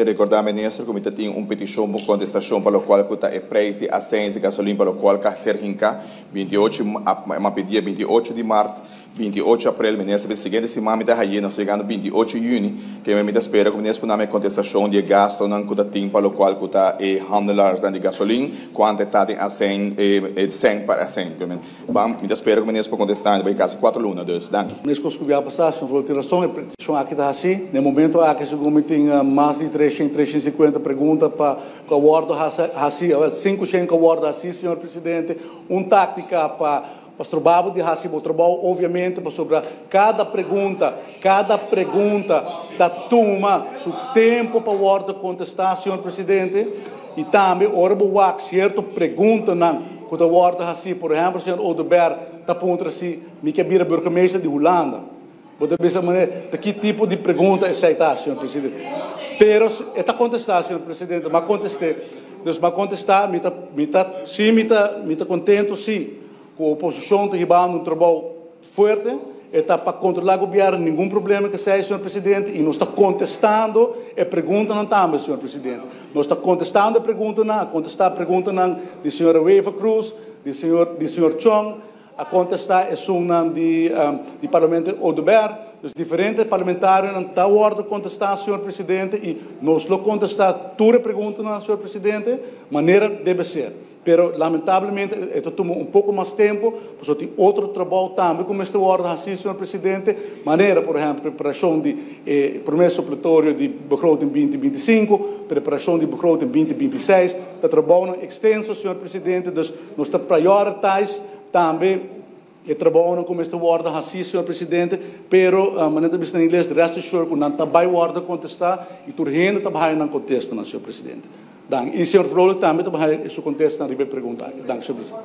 Rekordá minister ku mi ta tin un petishon pa kontestashon pa lokual ku ta e preis di aseins di gasolin pa lokual ka ser hinká 28 m'a pidi e 28 di mart 28 aprel minister bisa siguiente siman mi ta haye nos ta yegando 28 yüni ke mi ta spera ku minister puna mi e kontestashon di e gastonan ku ta tin pa lokual ku ta e handelarsnan di gasolin kuantu e ta den asein e sèn pa asein. Ban, mi ta spera ku minister por kontestá mi ta bai kasi 4 luna, dus danki. Meskos ku bia pasá, señor Vloer tin rason, e petishon aki ta hasí. Na e momento aki segun mi tin mas di 300, 350 pregunta pa ku a wòrdu hasí, awèl 500 ku a wòrdu hasí, señor presidente. Un táktika pa pa stroba bo di hasi bo trabou, obviamente, pasobra kada pregunta, kada pregunta ta tuma su tempu pa wòrdu kontestá, señor presidente. I tambe ora bo wak sierto preguntanan ku ta wòrdu hasí, por ehèmpel señor Oduber ta puntra si mi ke bira burgemeester di Hulanda. Bo ta bisa manera, ta ki tipo di pregunta esei ta, señor presidente? Pero e ta kontestá, señor presidente, m'a kontest'é. Dus m'a kontestá, mi ta, mi ta, sí mi ta, mi ta kontentu sí ku oposishon ta hibando un trabou fuerte, e ta pa kontrolá gobièrnu, ningun problema ku esei, señor presidente, i nos ta kontestando e preguntanan tambe, señor presidente. Nos ta kontestando e preguntanan, a kontestá preguntanan di señora Wever Croes, di señor, di señor Chong, a kontestá esunnan di di Parlamento Oduber. Dus diferente parlamentarionan ta wòrdu kontestá, señor presidente, i nos lo kontestá tur e preguntanan, señor presidente, manera debe ser. Pero lamentablemente e ta tuma un poko mas tempu, pasobra tin otro trabou tambe ku mester wòrdu hasí, señor presidente, manera por ehèmpel preparashon di e promé supletorio di begroting 2025, preparashon di begroting 2026, ta trabounan ekstenso, señor presidente, dus nos ta prioritize tambe e trabounan ku mester wòrdu hasí, señor presidente, pero manera ta bisa na ingles, rest assured ku nan ta bai wòrdu kontestá i tur hende ta bai haña nan kontestanan, señor presidente. Dank. I señor Vrolijk tambe ta bai haña su kontestanan riba e pregunta aki. Dank, señor presidente.